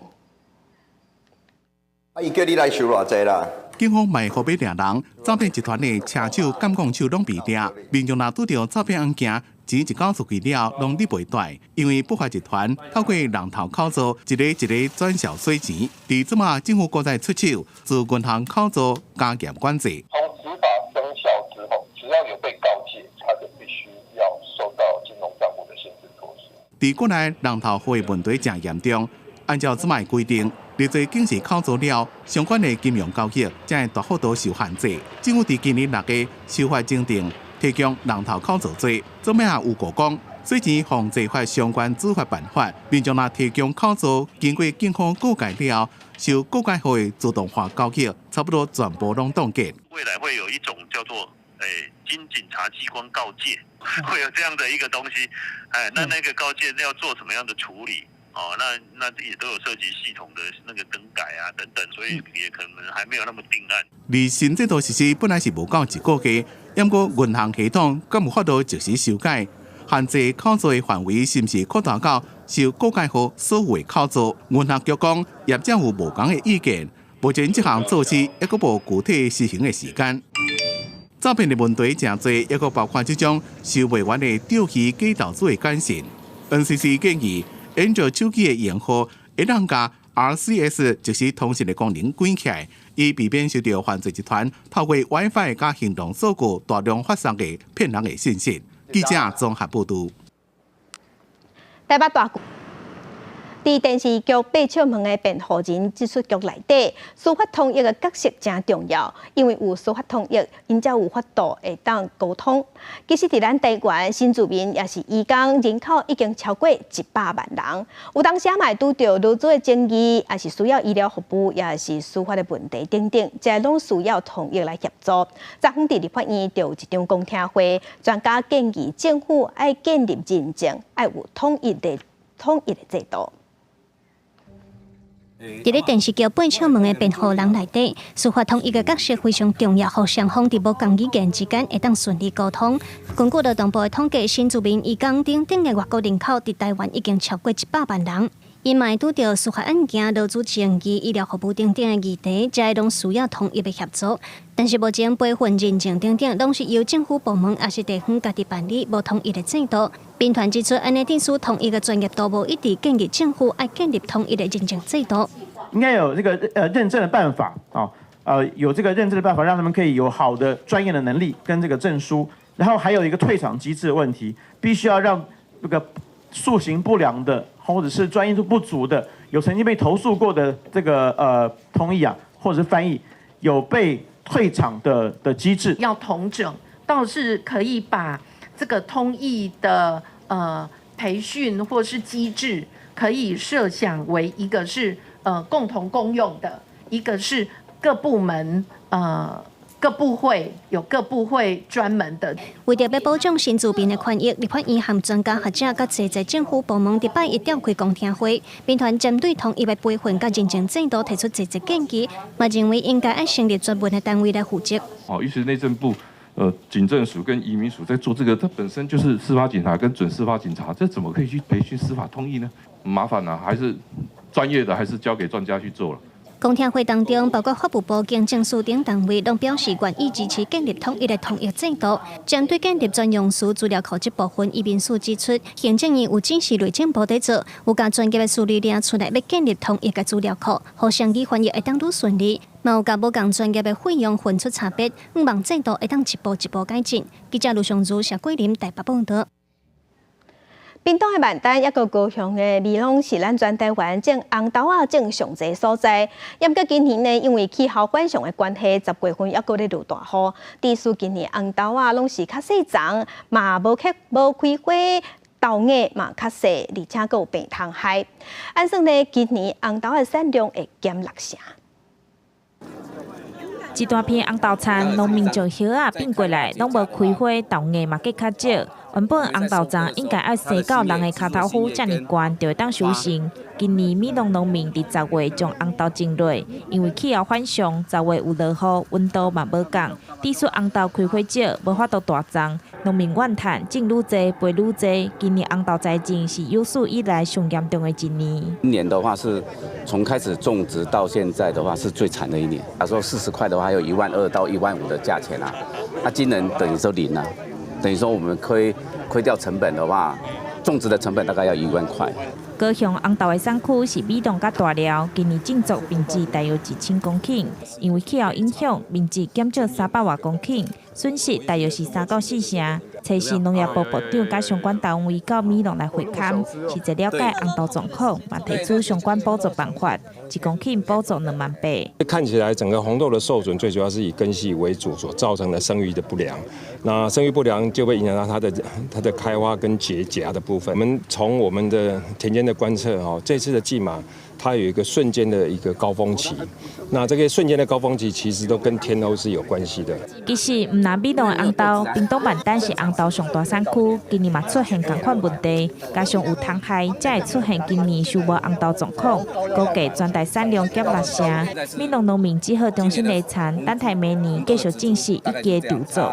啊，伊叫你來收偌濟啦？警方埋伏欲掠人，詐騙集團的車手、監控手攏被掠。民眾若拄著詐騙案件，錢一交出去了，攏入袂袋，因為不法集團透過人頭口座，一个一个轉銷洗錢。佇這馬政府閣再出手，自銀行口座加嚴管制。從此法生效之後，只要有被告誡，他就必須要受到金融賬戶的限制措施。佇國內人頭戶的問題誠嚴重。按照這擺規定，入做警示口座了，相關的金融交易才會大幅度受限制。政府佇今年六月修法增訂，提供人頭口座罪。做尾也有過講，稅前防罪法相關處罰辦法，民眾若提供口座，經過警方告誡了，受告誡後的自動化交易，差不多全部攏凍結。未來會有一種叫做經警察機關告誡，會有這樣的一個東西。那個告誡要做什麼樣的處理？哦，那也都有涉及系統的那個更改啊等等，所以也可能還沒有那麼定案。而新制度實施本來是無夠一個月，毋過銀行系統敢有法度即時修改，限制口座的範圍是毋是擴大到受告誡予所有的口座？銀行局講業者有無仝的意見，目前這項措施猶閣無具體實行的時間。詐騙的問題誠濟，猶閣包括這種收袂完的釣魚假投資的簡訊。NCC 建議，安卓手機的用戶會當共 RCS 即時通訊的功能關起來，以避免受著犯罪集團透過 WiFi 佮行動數據大量發送的騙人的信息。記者綜合報導。台北大佇電視劇《八尺門的辯護人》這齣劇內底，司法統一的角色誠重要，因為有司法統一，𪜶才有法度會當溝通。其實，佇咱台灣新住民抑是移工人口已經超過100萬人，有當時嘛會拄著勞資的爭議，抑是需要醫療服務，抑是司法的問題等等，這攏需要統一來協助。昨昏佇立法院就有一場公聽會，專家建議政府愛建立認證，愛有統一的制度。佇咧電視劇《八尺門的辯護人》內底，司法統一的角色非常重要，予雙方佇無仝語言之間會當順利溝通。根據勞動部的統計，新住民移工等等的外國人口，佇台灣已經超過100萬人。𪜶嘛會拄著司法案件、勞資爭議、醫療服務等等的議題，這攏需要統一的協助。但是目前培訓、認證等等，攏是由政府部門抑是地方家己辦理，無統一的制度。民團指出，按呢致使統一的專業度無一致，建議政府愛建立統一的認證制度。應該有這個認證的辦法啊，有這個認證的辦法，讓他們可以有好的專業的能力跟這個證書。然後還有一個退場機制的問題，必須要讓這個素行不良的，或者是專業度不足的，有曾經被投訴過的這個通譯啊，或者是翻譯，有被退場的機制。要統整，倒是可以把這個通譯的培訓或是機制，可以設想為一個是共同共用的，一個是各部門各部會有各部會專門的。為著欲保障新住民的權益，立法院和專家學者佮濟濟政府部門佇拜一召開公聽會，民團針對統一的培訓佮認證制度提出濟濟建議，嘛認為應該愛成立專門的單位來負責。哦，於是內政部、警政署跟移民署在做這個，它本身就是司法警察跟準司法警察，這怎麼可以去培訓司法通譯呢？麻煩啦，還是專業的，還是交給專家去做了。公聽會當中，包括法務部、警政署等單位，攏表示願意支持建立統一的通譯制度。針對建立專用詞資料庫這部分，移民署指出，行政院有指示內政部佇做，有共專業的書類領出來，欲建立統一的資料庫，予雙語翻譯會當愈順利。嘛有共無仝專業的費用分出差別，向望制度會當一步一步改進。記者盧尚如、謝桂林台北報導。屏東的萬丹，抑閣高雄的美濃是咱全台灣種紅豆仔種上濟所在。毋過今年呢，因為氣候反常的關係，10月份抑閣咧落大雨，致使今年紅豆仔攏是較細叢，嘛無開無開花，豆芽嘛較細，而且閣有病蟲害。按算呢，今年紅豆的產量會減六成。一大片紅豆田，農民將葉仔變過來，攏無開花，豆芽嘛結較少。原本紅豆叢應該愛生到人的跤頭趺遮爾懸，就會當收成。今年美濃農民佇10月將紅豆種落，因為氣候反常，十月有落雨，溫度嘛無仝，致使紅豆開花少，無法度大叢。農民怨嘆，種愈濟，賠愈濟。今年紅豆災情是有史以來上嚴重的一年。今年的話是從開始種植到現在的話是最慘的一年。假如說40塊的話，還有1萬2到1萬5的價錢啊。那今年等於說零啊。等於說我們虧掉成本的話，種植的成本大概要1萬塊。高雄紅豆的產區是米農佮大寮，今年種植面積大約1000公頃，因為氣候影響，面積減少300外公頃，損失大約是3到4成。測試農業部部長佮相關單位到米農來會勘，實際了解紅豆狀況，嘛提出相關補助辦法，1公頃補助2萬8。看起來整個紅豆的受損最主要是以根系為主所造成的生育的不良，那生育不良就會影響到它的開花跟結莢的部分。我們從我們的田間的觀測，哦，這次的薊馬它有一個瞬間的一個高峰期，那這個瞬間的高峰期其實都跟天候是有關係的。其實毋但米農的紅豆，屏東萬丹是紅豆上大產區，今年嘛出現仝款問題，加上有蟲害，才會出現今年收無紅豆狀況，估計全台產量減6成。米農農民只好重新來田，等待明年繼續進行一家籌作。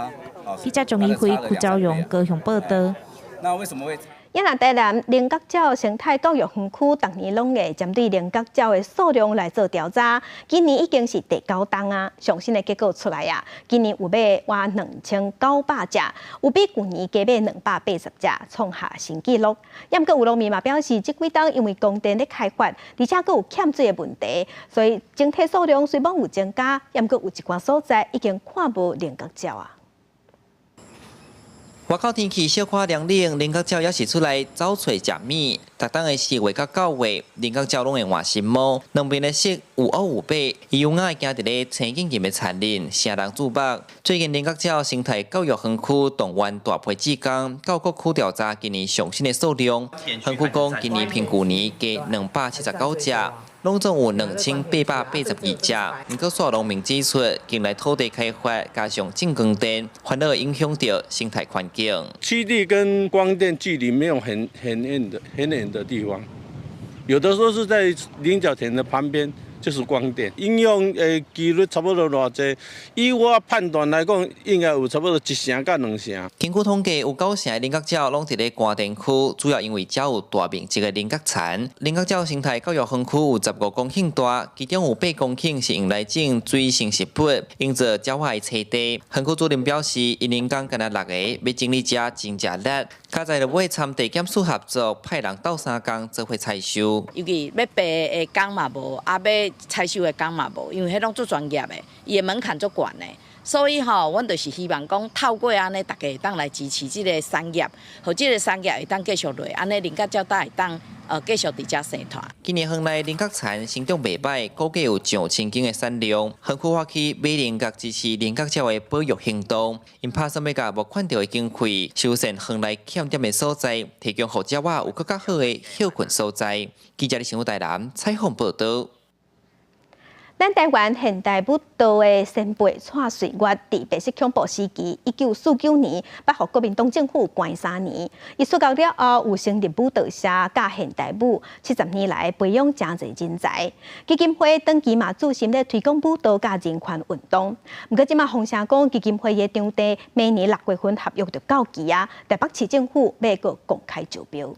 記者鍾一輝、邱昭榮高雄報道。那為什麼會？也若台南菱角鳥生態教育園區，逐年攏會針對菱角鳥的數量來做調查。今年已經是第九冬啊，上新的結果出來啊，今年有買倚2900隻，有比舊年加買280隻，創下新紀錄。也毋過有農民嘛表示，這幾冬因為光電咧開發，而且閣有欠水的問題，所以整體數量雖罔有增加，也毋過有一寡所在已經看無菱角鳥啊。外口天氣小可涼冷，菱角鳥猶是出來走揣食物。逐冬的4月到9月，菱角鳥攏會換新毛，兩邊的色有烏有白，伊優雅行佇咧青金金的田裡，惹人注目。最近菱角鳥生態教育園區動員大批志工到各區調查今年上新的數量。園區講今年比舊年加279隻。攏總有2882隻。毋過，煞農民指出，近來土地開發加上種光電，反而影響著生態環境。基地跟光電距離沒有很遠的地方，有的時候是在菱角田的旁邊，就是光電。影響的幾率差不多偌濟？以我判斷來講，應該有差不多1成到2成。根據統計，有9成的菱角鳥攏佇咧光電區，主要因為遮有大面積的菱角田。菱角鳥生態教育園區有15公頃大，其中有8公頃是用來種水生植物，用做鳥仔的棲地。園區主任表示，𪜶人工干焦6個，欲整理遮真食力。較在就尾參地檢署合作，派人鬥相共做伙採收。尤其欲爬的工嘛無，啊欲採收的工嘛無，因為彼攏足專業的，伊的門檻足懸的。所以吼，阮就是希望講透過按呢，大家會當來支持這個產業，予這個產業會當繼續落，按呢菱角鳥才會當繼續佇遮生存。今年園內菱角田生長袂䆀，估計有上千斤的產量。園區發起買菱角支持菱角鳥的保育行動，𪜶拍算欲共募款著的經費，修繕園內欠點的所在，提供予鳥仔有閣較好的歇睏所在。記者李新武台南採訪報導。咱台灣現代舞蹈的先輩蔡瑞月，佇白色恐怖時期，1949年，捌予國民黨政府關3年。伊出獄了後，有成立舞蹈社佮現代舞，70年來培養誠濟人才。基金會長期嘛注心咧推廣舞蹈佮人權運動。毋過這馬風聲講，基金會的場地明年6月份合約就到期啊，台北市政府欲閣公開招標。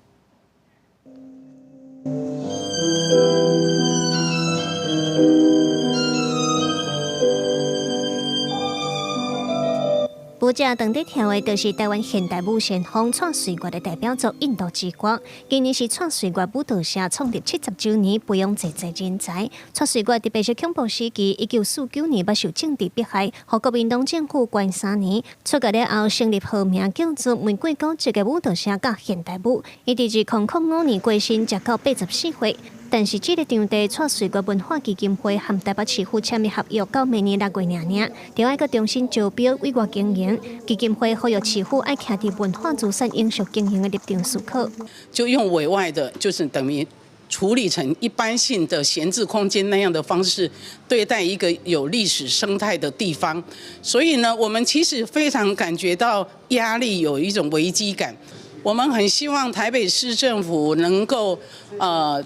舞者當佇跳的，就是台灣現代舞先鋒蔡瑞月的代表作《印度之歌》。今年是蔡瑞月舞蹈社創立70週年，培養濟濟人才。蔡瑞月佇白色恐怖時期，1949年捌受政治迫害，予國民黨政府關3年。出獄了後，成立號名叫做玫瑰古蹟的舞蹈社佮現代舞。伊佇2005年過身，才到84歲。但是這个場地，蔡瑞月文化基金會和台北市府簽的合約到明年6月爾爾，著愛閣重新招標委外經營。基金會呼籲市府愛徛佇文化資產永續經營的立場思考。就用委外的，就是等於處理成一般性的閒置空間那樣的方式對待一個有歷史生態的地方，所以呢，我們其實非常感覺到壓力，有一種危機感。我們很希望台北市政府能夠，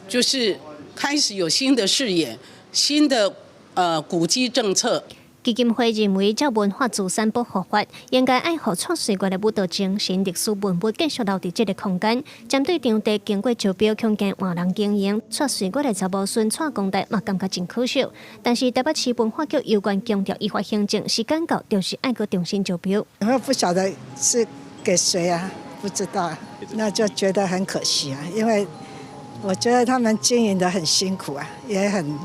就是開始有新的視野、新的古蹟政策。基金會認為，這文化資產保護法應該愛予蔡瑞月的舞蹈精神、歷史文物繼續留佇這个空間。針對場地經過招標，恐驚換人經營，蔡瑞月的查某孫蔡公代嘛感覺真可惜。但是台北市文化局有關強調依法行政，時間到就是愛閣重新招標。我不曉得是給誰啊。不知道，那就覺得很可惜啊，因為我覺得他們經營得很辛苦啊，也很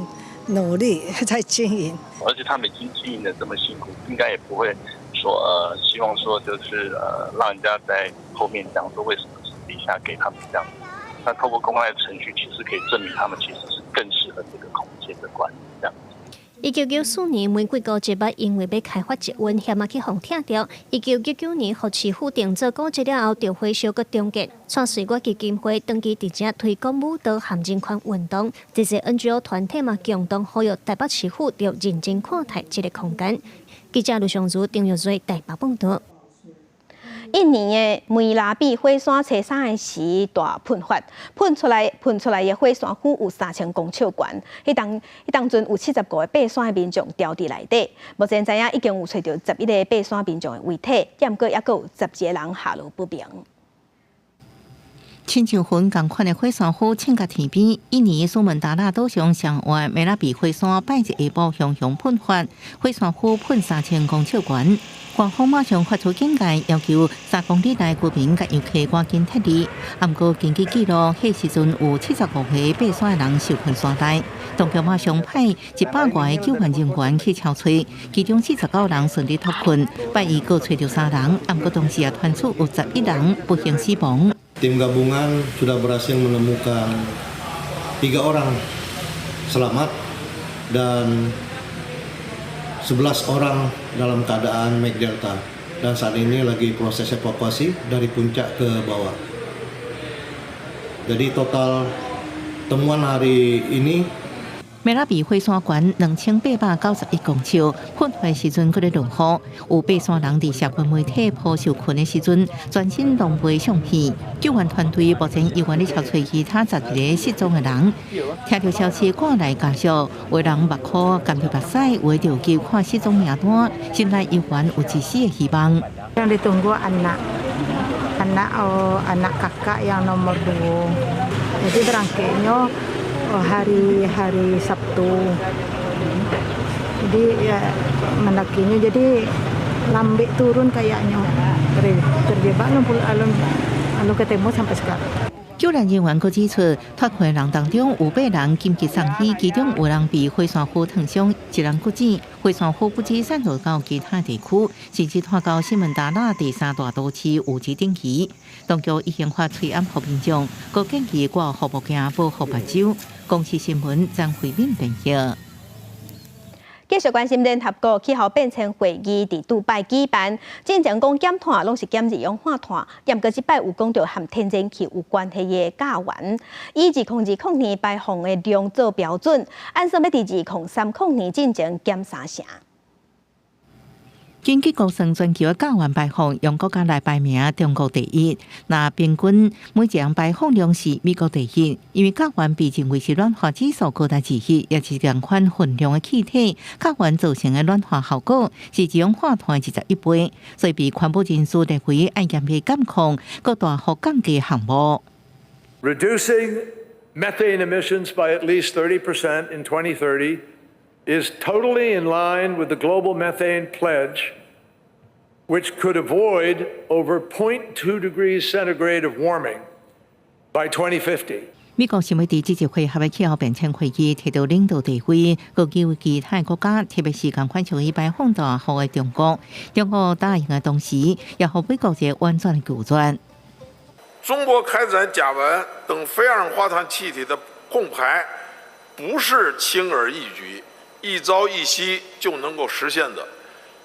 努力在經營。而且他們已經經營得這麼辛苦，應該也不會說希望說就是讓人家在後面講說為什麼私底下給他們這樣。那透過公開程序，其實可以證明他們其實是更適合這個空間的管理這樣。1994年玫瑰古蹟捌因為欲開發捷運，險仔去予拆掉。1999年，予市府定做古蹟了後，著火燒閣重建。蔡歲月基金會長期佇遮推廣舞蹈和人權運動，這些 NGO 團體嘛共同呼籲台北市府著認真看待這个空間。記者盧尚如、丁玉瑞台北報道。印尼的梅拉比火山初三的時大噴發，噴出來的火山灰有3000公尺懸。彼當陣有75個爬山的民眾牢佇內底。目前知影已經有揣著11個爬山民眾的遺體，毋過猶閣有12個人下落不明。親像雲仝款的火山灰衝共天邊，印尼蘇門答臘島上上懸梅拉比火山拜一下晡雄雄噴發，火山灰噴3000公尺懸。官方馬上發出警戒，要求3公里內居民佮遊客趕緊撤離。毋過根據記錄，彼時陣有75個爬山的人受困山內。當局馬上派100外个救援人員去搜揣，其中49人順利脫困，拜二閣揣著三人，毋過同時也傳出有11人不幸死亡。 Tim gabungan sudah berhasil menemukan tiga orang selamat dan 11 orang dalam keadaan Mag Delta dan saat ini lagi proses evakuasi dari puncak ke bawah. Jadi total temuan hari ini 梅拉比火山懸2891公尺，噴發時陣閣咧落雨，有爬山人佇社群媒體 po 受困的時陣，全身狼狽相片。救援團隊目前猶原咧搜揣其他11個失蹤的人。聽著消息趕來家屬，有人目箍含著目屎，有的著急看失蹤名單，心內猶原有一絲的希望。 Yang ditunggu anak, anak oh, anak kakak yang nomor dua. Jadi berangkatnya hari hari Sabtu. Jadi ya mendakinya jadi lambat turun kayaknya. Terjebak belum belum ketemu sampai sekarang. 救援人員閣指出，脫困人當中有八人緊急送醫，其中有人被火山灰燙傷，一人骨折。火山灰不止散落到其他地區，甚至拖到西門答臘第三大都市烏吉頂去。當局已經發催暗予民眾，閣建議掛護目鏡保護目睭。公視新聞張惠敏編譯。繼續關心聯合國氣候變遷會議佇杜拜舉辦，進前講減碳攏是減二氧化碳，毋過這擺有講著和天然氣有關係的甲烷，以2020年排放的量做標準，按算欲佇2030年進前減三成。根據估算，全球的甲烷排放用國家來排名，中國第一。若平均每一人排放量是美國第一，因為甲烷被認為是暖化指數高達之一，也是仝款分量的氣體。甲烷造成的暖化效果是二氧化碳的21倍，所以被環保人士認為愛嚴格監控，閣大幅降低項目。 Reducing methane emissions by at least 30% in 2030 is totally in line with the global methane pledge, which could avoid over 0.2 degrees centigrade of warming by 2050. 美國想欲佇這一回合的氣候變遷會議提到領導地位，閣求其他國家，特別是仝款像伊排放大戶的中國，中國答應的同時，也予美國一個婉轉的拒絕。中國開展甲烷等非二氧化碳氣體的控排，不是輕而易舉、一朝一夕就能夠實現的，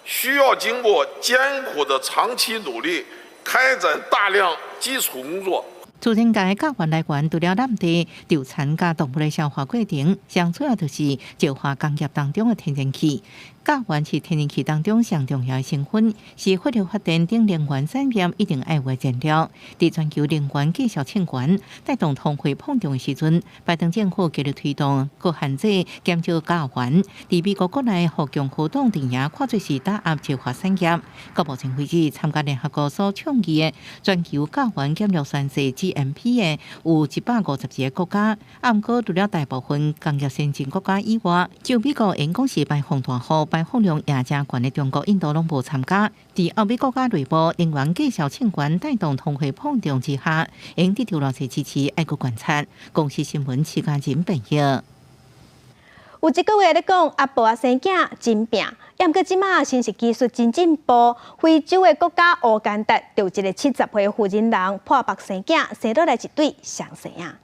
需要經過艱苦的長期努力，開展大量基礎工作。自然界甲烷來源除了濫地、畜田佮動物的消化過程，上主要就是石化工業當中的天然氣。甲烷是天然氣當中上重要的成分，是火力發電等能源產業一定愛有的燃料。佇全球能源繼續衝懸，帶動通貨膨脹的時陣，拜登政府極力推動閣限制減少甲烷。佇美國國內，予共和黨陣營看做是打壓石化產業。到目前為止，參加聯合國所倡議的全球甲烷減量宣誓只 GMP 的有152個國家，啊，毋過除了大部分工業先進國家以外，就美國因講是排放大戶、排放量也誠懸的中國、印度攏無參加。佇歐美國家內部，能源價數衝懸帶動通貨膨脹之下，會得著偌濟支持，愛閣觀察。公視新聞徐嘉仁編譯。有一句話咧講，阿婆仔生囝真拚，毋過這馬生殖技術真進步，非洲的國家烏干達就有一個70歲婦人人破腹生囝，生落來一對雙生仔。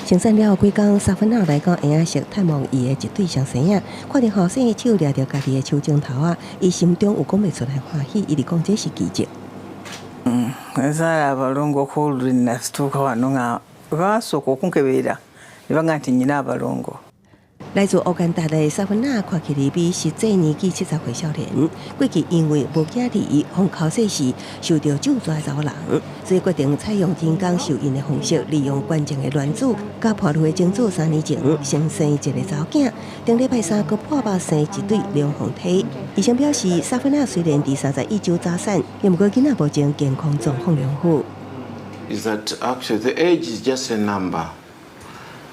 生產了後幾工，沙芬娜來到嬰仔室探望伊的一對雙生仔，看著後生的手掠著家己的手指頭仔，伊心中有講袂出來歡喜，伊直講這是奇蹟。 Nazaala abalongo ku olwo natuuka wano nga basooka okunkebera ne bagamba nti nnina abalongo。來自烏干達的沙芬娜看起來比實際年紀70歲少年。過去因為無囝兒，予剾洗時受著咒詛的查某人，所以決定採用人工受孕的方式，利用捐贈的卵子佮破濾的精子3年前先生一个查某囝。頂禮拜三閣破腹生一對龍鳳胎。醫生表示，沙芬娜雖然佇31週早產，毋過囡仔目前健康狀況良好。 Is that actually the age is just a number.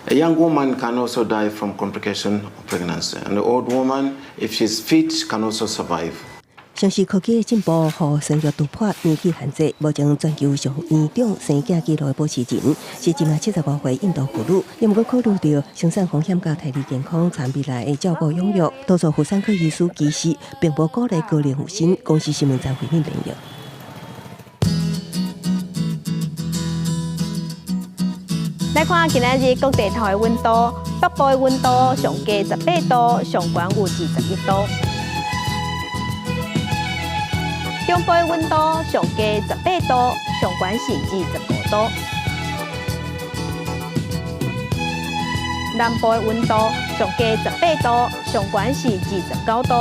A young woman can also die from complication of pregnancy, and the old woman, if she's fit, can also survive. 相信科技的進步，予生育突破年紀限制，目前全球上年長生囝紀錄的保持人是這馬75歲印度婦女，毋過考慮著生產風險佮胎兒健康，參未來的照顧養育，多數婦產科醫師其實並無鼓勵高齡妊娠。公視新聞張慧敏編譯。來看今仔日各地頭的溫度，北部的溫度上低18度，上懸有21度。中部的溫度上低18度，上懸是25度。南部的溫度上低18度，上懸是29度。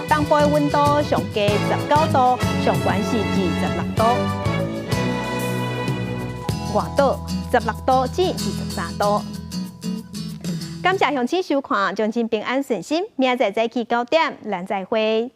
東部的溫度上低19度，上懸是26度。外島16度至23度。感謝鄉親收看，祝親平安順心。明仔載早起9點，咱再會。